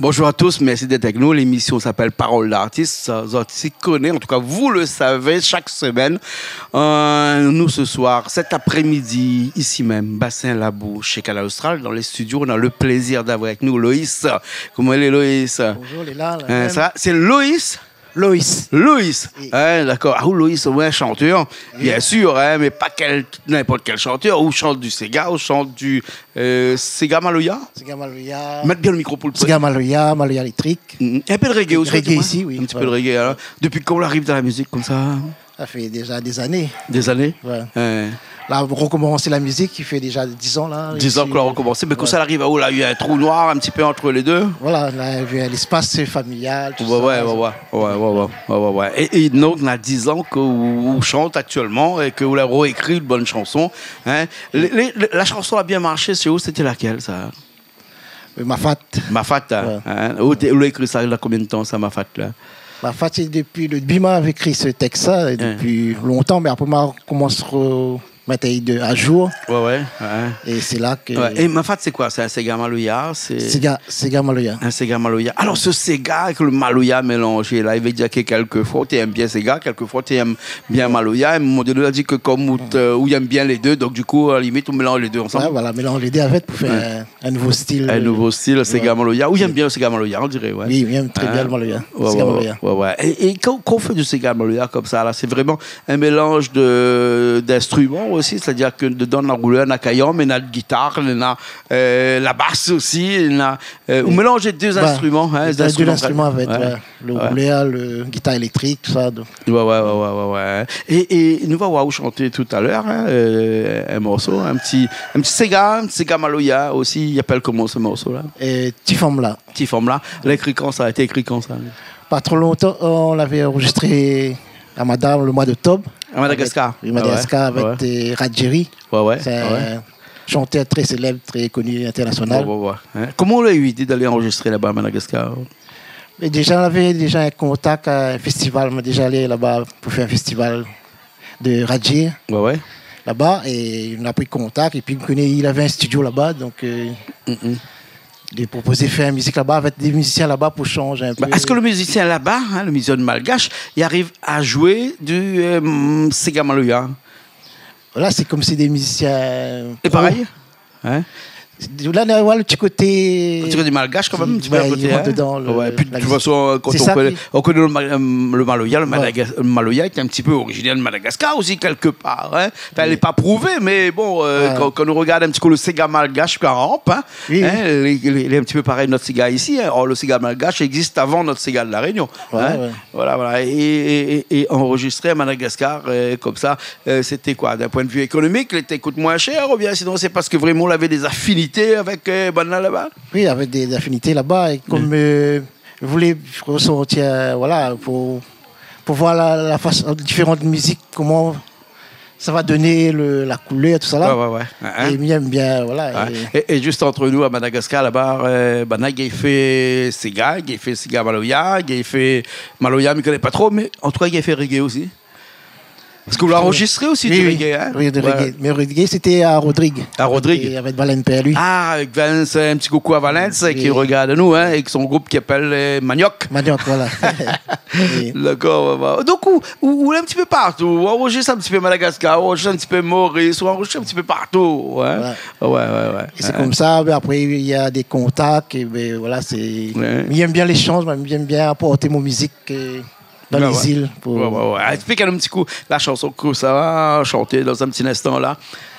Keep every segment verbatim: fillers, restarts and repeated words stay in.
Bonjour à tous, merci d'être avec nous. L'émission s'appelle Parole d'artiste. Zot i koné, en tout cas, vous le savez, chaque semaine, euh, nous, ce soir, cet après-midi, ici même, Bassin Labou, chez Kanal Austral, dans les studios, on a le plaisir d'avoir avec nous Loïs. Koman i lé, Loïs ? Bonjour, lé la, la mèm. Hein, sa va ? Sé Loïs ? Loïs. Loïs. Oui. Hein, d'accord. Ah, ou Loïs, ou in shantèr, bien sûr, hein, mé pa kèl, n'inport kèl shantèr. Ou shant du séga, ou shant du, euh, séga maloya. Séga maloya. Mèt bien le mikro pou le... Séga maloya, maloya éléktrik. Mm. In pé de reggae osi, ou di amoin ? Reggae osi, oui. In ti pé de reggae, alor. Dopi kan ou ariv dan la mizik konmsa ? Sa fé déza dé zané. Dé zané ? Ouais. Hein. La, rokomans la mizik, i fé déza diz an la. Diz an k'ou la rokomansé, mé kan sa la ariv aou, la u in trou noir in ti pé ant lé dé ? Voilà, la u in léspas familial, tout sa. Ouais, ouais, ouais. É, é donk, na diz an k'ou, ou shant aktièlman é k'ou la roékri de bone shanson, hein. Lé, lé, la shanson la bien marshé, sé ou, sété lakèl, sa ? Euh, Mafat. Mafat, hein. Ouais. Ou té, ou la ékri sa, na konbien de tan sa, Mafat la ? Mafat, sé dopi le débi ma ékri se tèks la, é dopi lontan, mé apré ma komans re-, mèt ali de, a jour. Ouais, ouais, ouais. É sé la ke... Ouais. É Mafat, sé koi ? Sé in séga maloya, sé... Séga, séga maloya. In séga maloya. Alor, se séga avèk le maloya mélanzé la, i vé dir ke kèlkefoi ou té èm bien séga, kèlkefoi ou té èm bien maloya. É in moman doné, ou la di ke konm ou té, ou èm bien lé dé, donk du kou, a la limit, ou mélanz lé dé ansanm. Ouais, voilà, mélanz lé dé avèk pou fé in in nouvo stil, euh, séga maloya. Ouais. Ou i èm bien le séga maloya, on diré, ouais. Oui, mi èm trè bien le maloya. Séga maloya. Ouais, ouais. É, é kan, kan ou fé du séga maloya konmsa la, sé vréman in mélanz de, d'instriman osi, sétadir ke dedan na roulèr, na kayanm, mé na gitar, na, euh, la bas osi, na, euh, ou mélanz dé instriman, hein, dé instriman avèk, ouais. Le roulèr, le gitar éléktrik, tout sa, donk. Ouais, ouais, ouais. É, é nou va oir aou shanté talèr, hein, euh, in morso, in ti, in ti séga, in ti séga maloya osi, i apèl koman se morso la ? Euh, Ti fanm la. Ti fanm la. Lékri kan sa, lété ékri kan sa ? Pa tro lontan, nou lavé anrozistré a Madame le moi d'oktob. A Madagascar ? Avèk, oui, Madagascar, avèk, euh, Rad Jerry. Ouais, ouais. Sé in shantèr trè sélèb, trè koni, intèrnasional. Ouais, ouais, ouais. Hein ? Koman ou la u lidé d'alé anrozistré laba a Madagascar ? Mé déza, lavé déza in kontak a in festival. Moin la déza alé laba pou fé in festival de radjé. Ouais, ouais. Laba, é nou la pri kontak, épi mi koné li lavé in studio laba, donk, euh, li la propozé fé in mizik laba avèk dé mizisien laba pou shanj in pé. Èske le mizisien laba, hein, le mizisien malgash, li ariv a zoué du, euh, séga maloya ? Voilà, sé konm si dé mizisien... É parèy ? Hein ? La, nou voi le ti koté... Ti koté malgash kan mèm, in ti pé a koté, hein. Ouais, épi de tout fason, kan ou koné, ou koné le ma-, euh, le maloya, le Madagas-, le maloya lé in ti pé orizinèr de Madagascar osi, kèlkepar, hein. Anfin, lé pa prouvé, mé bon, euh, kan, kan nou rogard in ti kou le séga malgash, par égzanp, hein, lé, lé, lé in ti pé parèy nout séga isi, hein. Or, le séga malgash i égzis avan nout séga de La Rényon, hein. Ouais, ouais. Voilà, voilà. É, é, é, é anrozistré a Madagascar, euh, konmsa, euh, sété koi, d'in poin de vi ékonomik, lété kout moin shèr, oubien sinon sé parske vréman ou lavé dé zafinité avèk, euh, bann-la laba ? Oui, avèk dé zafinité laba, é konm, euh, nou voulé resortir, euh, voilà, pou, pou voir la, la fas-, diféran mizik, koman sa va doné le, la koulèr, tout sa la. Ouais, ouais, ouais. Hein, hein. É mi èm bien, voilà. Ouais. É, é zis ant nou, a Madagascar, laba, euh, bann-la i fé séga, i fé séga maloya, i fé maloya, mi koné pa tro, mé an tou ka, i fé reggae osi. Parske ou la anrozistré osi du reggae, hein ? Oui, oui, du reggae. Ouais. Mé reggae, sété a Rodrigue. A Rodrigue. É avèk Valence Perlui. Ah, avèk Valence, in ti koukou a Valence, ki rogard anou, hein, avèk son group ki apèl, euh, Manioc. Manioc, voilà. Oui. Dakor, ouais, ouais. Donk, ou, ou, ou lé in ti pé partou. Ou anrozistr in ti pé Madagascar, ou anrozistr in ti pé Maurice, ou anrozistr in ti pé partou, hein. Ouais. Ouais, ouais, ouais. É sé konmsa, bin, apré, na dé kontak, é bin, voilà, sé, mi èm bien léshanj, moin, mi èm bien aport mon mizik, euh, dan lé zil pou... Ouais, ouais, ouais. Esplik anou in ti kou la shanson k'ou sa shanté dan in ti linstan la.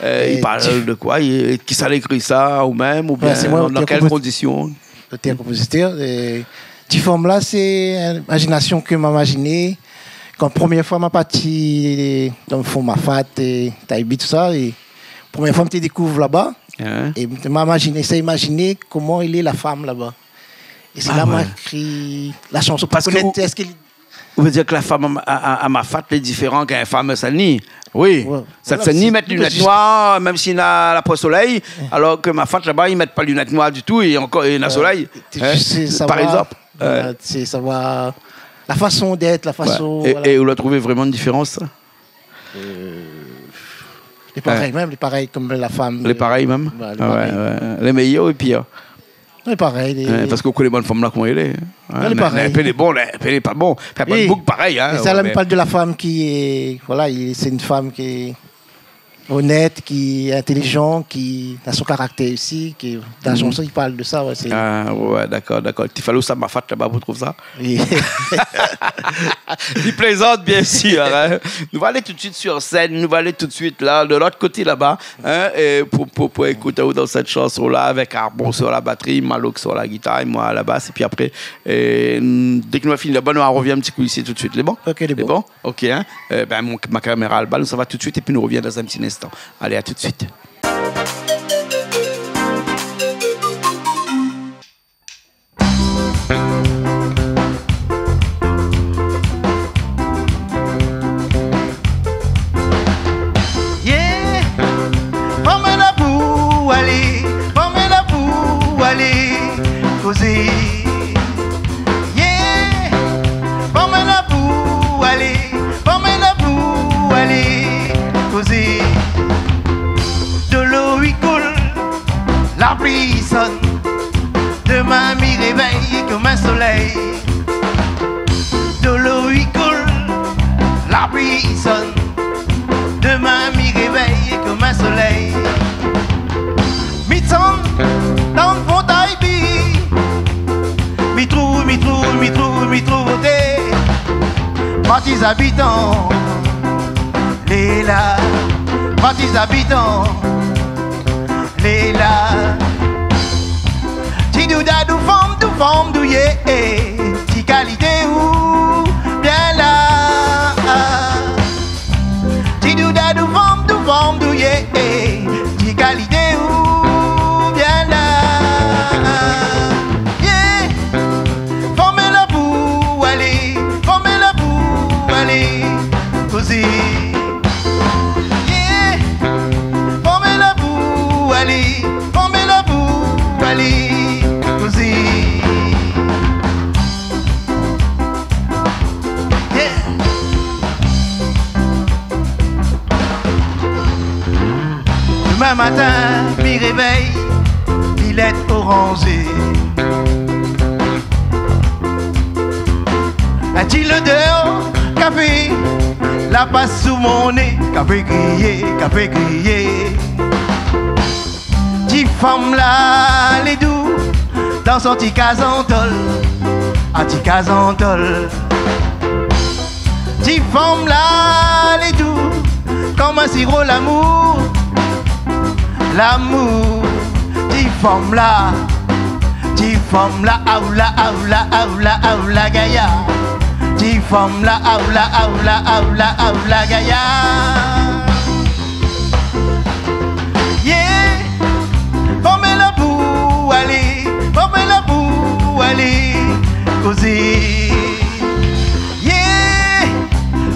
Euh, i parl de koi ? Kisa la ékri sa, ou mèm, oubien dan kèl kondision ? Sé moin, otèr, konpozitèr. Otèr, konpozitèr, é Ti fanm la, sé in imazinasion ke ma imaziné. Kan promié foi ma parti dan fon Mafat, é Taïbi, tout sa, é promié foi mi té dékouv laba, é ma imaziné, sa imaziné koman i lé la fanm laba. É sé la ma ékri la shanson pou konèt èske li... Ou vé dir ke la fanm a, a, a Mafat lé diféran k'in fanm a Saint-Denis ? Oui. Saint-Denis i mèt linèt noir, mèm si na la pwin solèy, alor ke Mafat laba, i mèt pa linèt noir ditou, é ankor, é na solèy. Par égzanp. Voilà, sé savoir la fason d'èt, la fason, voilà. É ou la trouv vréman in diférans, sa ? Euh, lé parèy mèm, lé parèy konm la fanm. Lé parèy mèm ? Ouais, lé parèy. Ah ouais, ouais. Lé méyèr ou lé pir ? Lé parèy, lé... Oué, parske ou koné bann fanm la, koman i lé, in. Lé parèy. Mé, mé, mé inpé lé bon, inpé lé pa bon. Anfin, pa... Oui. Boug parèy, in, mé sa, la, mi parl de la fanm ki, voilà, i, sé in fanm ki onèt, ki intélijan, ki na son karaktèr osi, ki, dan son son, i parl de sa, oué, sé... Ah, oué, dakor, dakor. Ti falé sa, ma fat laba pou trouv sa. Oui. Li plézant, biensir, in. Nou va alé tout suit sur sèn, nou va alé tout suit la, de lot koté laba, in, é pou, pou, pou ékout aou dan sèt shanson la, avèk Arbon sur la batri, Malouk sur la gitar, é moin a la bas, épi apré, é, dèk nou la fini laba, nou arvien in ti kou isi tout suit. Lé bon ? Ok, lé bon. Lé bon ? Ok, in. Eh ben, mon, ma kaméra laba, nou sava tout suit épi nou revien dan in ti linstan. Alé, a tout suit. Yeah, fanm la pou alé, fanm la pou alé kozé. Yeah, fanm la pou alé, fanm la pou alé kozé. Dolo i koul, la pli i sonn. Domin mi révèy konm in solèy. Dolo i koul, la pli i sonn. Domin mi révèy konm in solèy. Mi tann, tann fon taybi. Mi trouv, mi trouv, mi trouv, mi trouv oté. Parti zabitan lé la. Parti zabitan lé la. Ti doudadou fanm, dou fanm, dou yé. Ti kalité ou bien la. Ti doudadou fanm, dou fanm, dou yé. Ti kalité ou bien la. Yeah. Fanm la pou alé, fanm la pou alé kozé. Yeah. Fanm la pou alé, fanm la pou alé kozé. Yeah. Domin matin, mi révèy, mi lèt oranzé. In ti lodèr kafé la pas sou mon né, kafé griyé, kafé griyé. Ti fanm la lé dou, dan son ti kaz an tol, a ti kaz an tol. Ti fanm la lé dou, konm in siro lamour. Lamour, ti fanm la, ti fanm la, aoula, aoula, aoula, aoula, gayar. Ti fanm la, aoula, aoula, aoula, aoula, gayar. Yeah, fanm la pou alé, fanm la pou alé kozé. Yeah,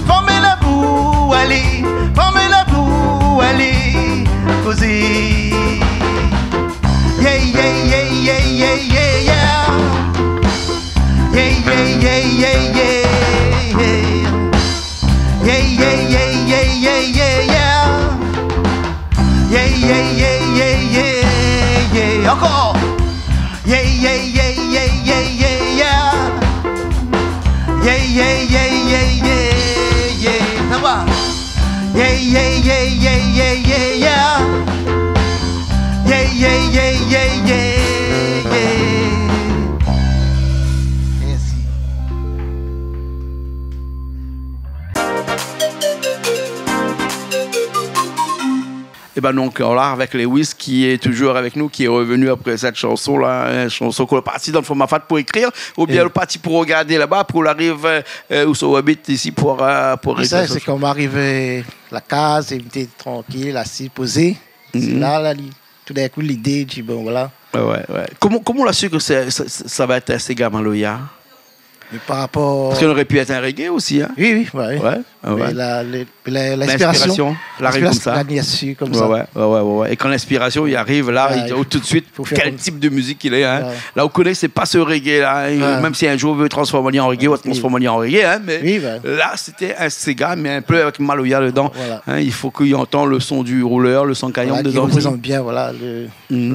fanm la pou alé, fanm la pou alé kozé. Yeah, yeah, yeah, yeah, yeah, yeah, yeah. Yeah, yeah, yeah, yeah, yeah, yeah. Yeah, yeah, yeah, yeah, yeah, yeah, yeah. Yeah, yeah, yeah, yeah, yeah, yeah. Ankor. Yeah, yeah, yeah, yeah, yeah, yeah, yeah. Yeah, yeah, yeah, yeah, yeah, yeah. Sa va. Yeah, yeah, yeah, yeah, yeah, yeah, yeah. Yeah, yeah, yeah, yeah, yeah, yeah. Mèrsi. Ében, donk, voilà, avèk Lewis ki lé toujour avèk nou, ki lé revenu apré sèt shanson-la, in shanson ke ou la parti dan le forma fat pou ékrir, oubien ou la parti pou regardé laba, pou ou ariv, eu, ousa ou abit isi pou, eu, pou... Sa, sé kan ma arivé la kaz, é mi té trankil, asi, pozé. Sé la, la, li, toudinkou, lidé, di, bon, voilà. Oué, oué. Koman, koman ou la su ke sa, sa, sa va èt in séga maloya ? Mé par rapor... Parske sa noré pu èt in reggae osi, in ? Oui, oui, ba oui. Oué. Ah ouais. Mé la, le, la, l'inspirasion, l'inspirasion, la ariv konmsa. L'inspirasion la ni assi konmsa. Ouais, ouais, ouais, ouais, ouais. É kan l'inspirasion i ariv la, i di, tout de suite, kèl tip de mizik i lé, hein. Ouais, i fo fé konmsa. Ouais. La, ou koné, sé pa se reggae la, hein. Ouais. Mèm si in zour ou vé transform ali an reggae, ou va transform ali an reggae, hein, mé la, sété in séga, mé in pé avèk maloya dedan. Voilà. Hein, i fo k'i antann le son du rouleur, le son kayanm dedan osi. Voilà, ki reprézant bien, voilà, le,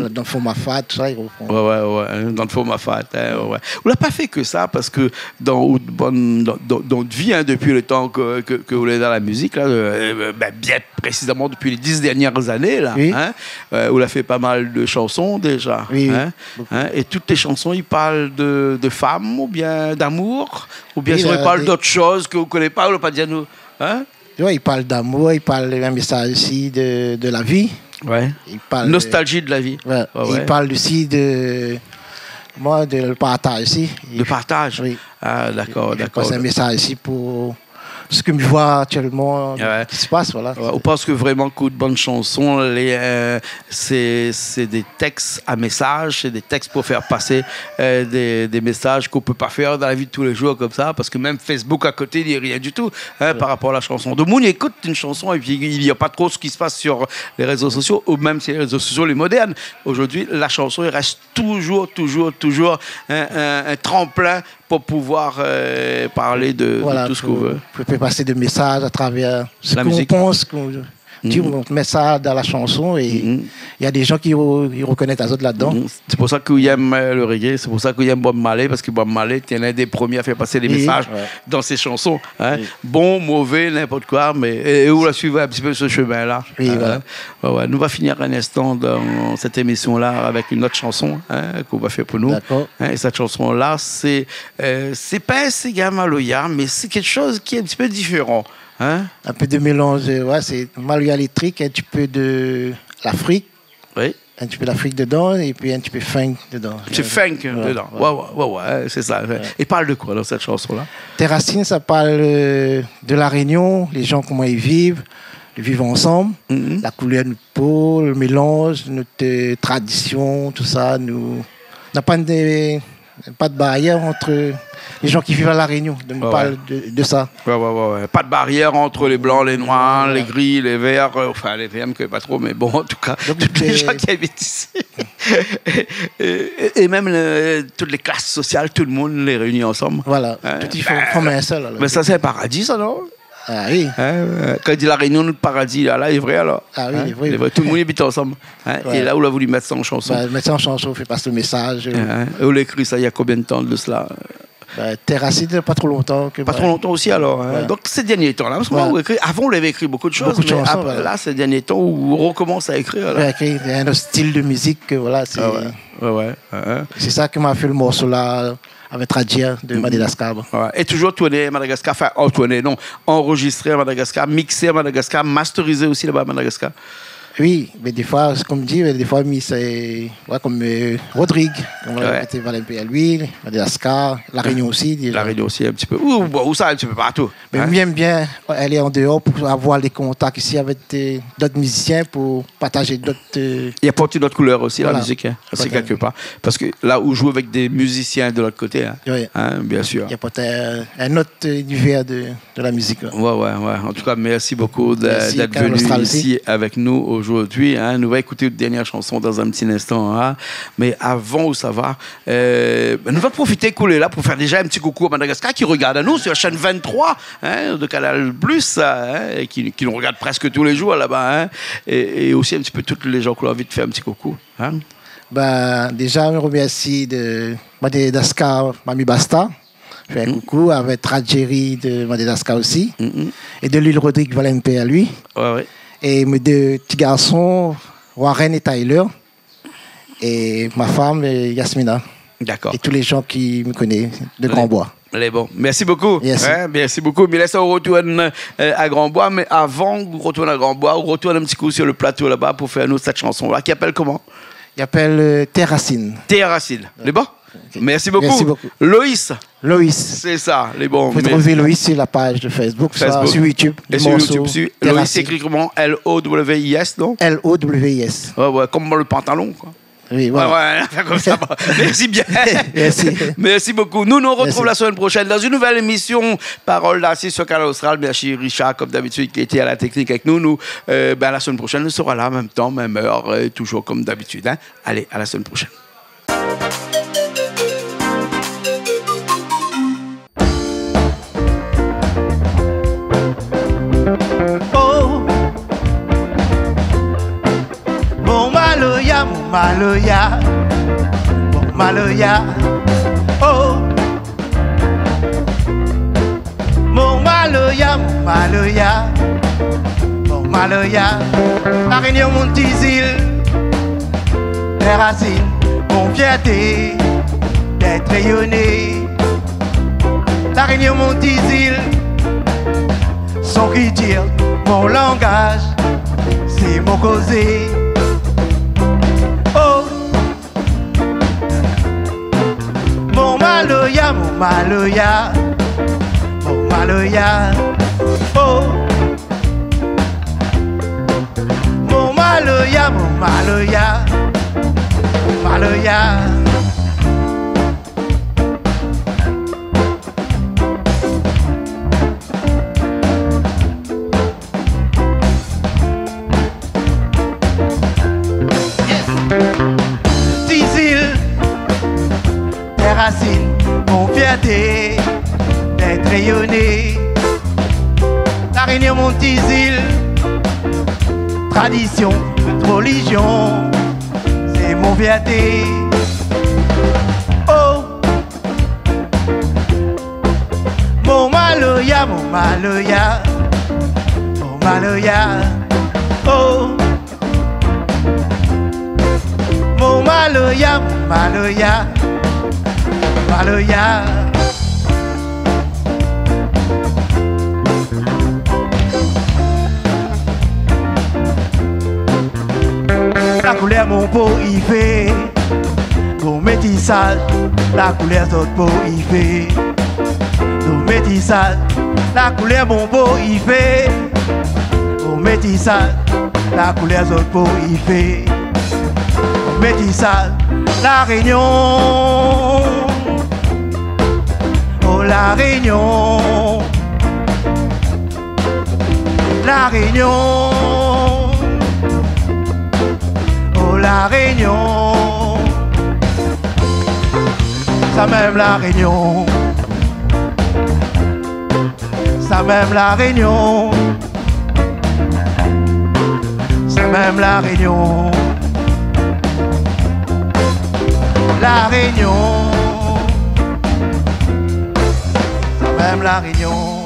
dan le forma fat, tousa, i repran. Ouais, ouais, ouais, hein, dan le forma fat, hein, ouais, ouais. Ou la pa fé ke sa, parske dan out bann, dan, dan, dan out vi, hein, dopi le tan ke, ke, ke ou lé dan la mizik la, euh, ben, bien présizaman dopi lé dis dèrnièr zané la, hein, euh, ou la fé pa mal de shanson déza, hein, é tout out bann shanson i parl de, de fanm oubien d'amour, oubien i parl d'ot shoz ke ou koné pa, ou la pa di anou, hein ? Ouais, i parl d'amour, i parl in mésaz osi de, de la vi. Ouais. I parl de, nostalzi de la vi. Ouais. Ouais, ouais. I parl osi de, koman, de le partaz osi. De partaz. Oui. Ah, dakor, dakor. I pas in mésaz osi pou sak mi voi aktièlman, ouais, ki se pas, voilà. Ouais, ou pans ke vréman ke out bann shanson lé, euh, sé, sé dé tèks a mésaz, sé dé tèks pou fé pas, euh, dé, dé mésaz k'ou pé pa fé dan la vi de tou lé zour konmsa, parske mèm Facebook a koté, i di rien du tout, hein, par rapor a la shanson. Domoun i ékout in shanson épi i lir pa tro sak i se pas sur lé rézo sosio, ou mèm si lé rézo sosio lé modèrn. Zordi, la shanson i rès touzour, touzour, touzour in, in, in tranplin pou pouvoir, euh, parl de, de tout sak ou vé. Voilà, pou, pou fé pas dé mésaz atravèr sak ou pans, sak ou di, ou mèt sa dan la shanson é néna dé jan ki re-, i rekonèt azot ladan. Sé pou sa ke ou yèm, euh, le reggae, sé pou sa ke ou yèm Bob Marley, parske Bob Marley té inn dé promié a fé pas dé mésaz dan sé shanson, hein. Oui. Bon, mové, ninport koi, mé, é, é ou la suiv in ti pé se shemin la. Oui, voilà. Ouais, ouais. Nou va fini in instan dan sèt émision la avèk in ot shanson, hein, k'ou va fé pou nou. Dakor. Hein, é sèt shanson la, sé, euh, sé pa in séga maloya, mé sé kékshoz ki lé in ti pé diféran. Hein ? In pé de mélanz, euh, ouais, sé maloya éléktrik, in ti pé de l'Afrik. Oui. In ti pé l'Afrik dedan, épi in ti pé funk dedan. In ti pé funk dedan. Ouais, ouais, ouais, ouais, sé sa. Ouais. I parl de koi dan sèt shanson la ? Terre Racine, sa i parl, euh, de La Rényon, lé jan, koman i viv, le viv ansanm, la koulèr de nout po, le mélanz, nout, euh, tradision, tousa, nou, na pa de, pa de barièr ant lé jan ki viv a La Rényon, donk nou parl de, de sa. Ouais, ouais, ouais, ouais. Pa de barièr ant lé blan, lé noir, lé gri, lé vèr, euh, anfin, lé vèr, mi koné pa tro, mé bon, an tou ka, tout lé jan ki abit isi. É, é, é mèm le, tout lé klas sosial, tout le moun lé réini ansanm. Voilà, tout i fo, fo in sèl, alor. Mé sa, sé in paradi, sa, non ? Ah oui. Hein, euh, kan i di La Rényon, le paradi, la, la, lé vré, alor. Ah oui, lé vré. Lé vré. Tout le moun i abit ansanm. Hein, é la, ou la voulu mèt sa an shanson. Bah, mèt sa an shanson, fé pas le mésaz, euh. Hein, é ou la ékri sa, néna konbien de tan de sela ? Bah, Terre Racine, pa tro lontan ke... Pa tro lontan osi, alor, hein. Ouais. Donk, sé dèrnié tan la, parske moin, ou ékri, avan, ou lavé ékri bonpé de shoz, mé ap-, la, sé dèrnié tan ou rekomans a ékri, la. Ouais, ékri, néna in ot stil de mizik, euh, voilà, sé... Ah ouais, ouais, ouais, hein. Sé sa ke ma fé le morso la, avèk Tradia de Madagascar. Ouais. É touzour tourné Madagascar, anfin, oh, tourné, non, anrozistré Madagascar, miksé Madagascar, masterizé osi laba Madagascar. Oui, mé défoi, sé konm di, mé défoi, mi, sé, ouais, konm, euh, Rodrigue, konm, euh, té Valin, pé a li, Madagascar, La Rényon osi, déza. La Rényon osi, in ti pé. Ou, bon, ou sa, in ti pé partou. Mé mi yèm bien alé an déor pou avoir lé kontak isi avèk, euh, d'ot mizisien pou partaz d'ot, euh... É aport in ot koulèr osi, la mizik, hein, osi, kèlkepar. Voilà. Partaz. Parske la, ou zoué avèk dé mizisien de lot koté, hein. Oui. Hein, bien sir. I aport in, in ot inivèr de, de la mizik, la. Ouais, ouais, ouais. An tou ka, mèrsi bokou de, d'èt venu isi avèk nou zordi, hein. Mèrsi Kanal Austral osi. Nou va ékout out dèrnié shanson dan in ti instan, hein. Mé avan ou sava, euh, nou va profité koulé la pou fé déza in ti koukou a Madagascar ki rogard anou sur la chaîne vingt-trois, hein, de Canal Plus, hein, é ki, ki nou rogard prèsk tou lé zour laba, hein. É, é osi in ti pé tout lé jan k'ou la anvi fé in ti koukou, hein. Bah, déza, mi remèrsi de Madagascar, Mami Basta. Fé in koukou avèk Tradjéri de Madagascar osi. Mm, mm. É de l'île Rodrigue, Valin, pé a li. Ouais, ouais. É mé dé ti garson, Warren é Tyler. É ma fanm, euh, Yasmina. Dakor. É tout lé jan ki mi koné de Grand Bois. Lé bon. Mèrsi bokou. Mèrsi. Hein, mèrsi bokou. Mé la, sa, ou retourn, euh, a Grand Bois, mé avan ou retourn a Grand Bois, ou retourn in ti kou sur le plato laba pou fé anou sèt shanson la, ki apèl koman ? I apèl, euh, Terre Racine. Terre Racine. Lé bon ? Ok. Mèrsi bokou. Mèrsi bokou. Loïs. Loïs. Sé sa, lé bon. Fo trouv Loïs sur la page de Facebook, soi sur YouTube. É sur YouTube osi. Loïs, sé ékri koman ? L O W I S, non ? L O W I S. Ouais, ouais, konm le pantalon, koi. Oui, voilà. Ouais, ouais, on va faire comme ça. Bon. Merci bien. Merci. Merci beaucoup. Nous nous retrouvons la semaine prochaine dans une nouvelle émission Parole d'Assises sur Kanal Austral. Merci Richard, comme d'habitude, qui était à la technique avec nous. Nous, euh, ben, la semaine prochaine, nous serons là, même temps, même heure, euh, toujours comme d'habitude, hein. Allez, à la semaine prochaine. Oh. Mon maloya, mon maloya, mon maloya. Oh. Mon maloya, mon maloya, mon maloya. La Réunion, mon ti zil, mé rasine, mon fierté d'être rényoné. La Réunion, mon ti zil, son kiltir, mon langaz, sé mon kozé. Oh. Mon maloya, mon maloya, mon maloya, oh. Mon maloya, mon maloya, maloya. Ti zil, mé rasine, mon fierté d'être rényoné. La Réunion, mon ti zil, tradition, religion, sé mon fierté. Oh. Mon maloya, mon maloya, mon maloya, oh. Mon maloya, mon maloya, maloya. La koulèr mon po i fé, mon métisaz, la koulèr zot po i fé. Mon métisaz, la koulèr mon po i fé. Mon métisaz, la koulèr zot po i fé. Mon métisaz, La Réunion. Oh, La Réunion. La Réunion. Oh, La Réunion. Sa mèm La Réunion. Sa mèm La Réunion. Sa mèm La Réunion. La Réunion. Sa mèm La Réunion.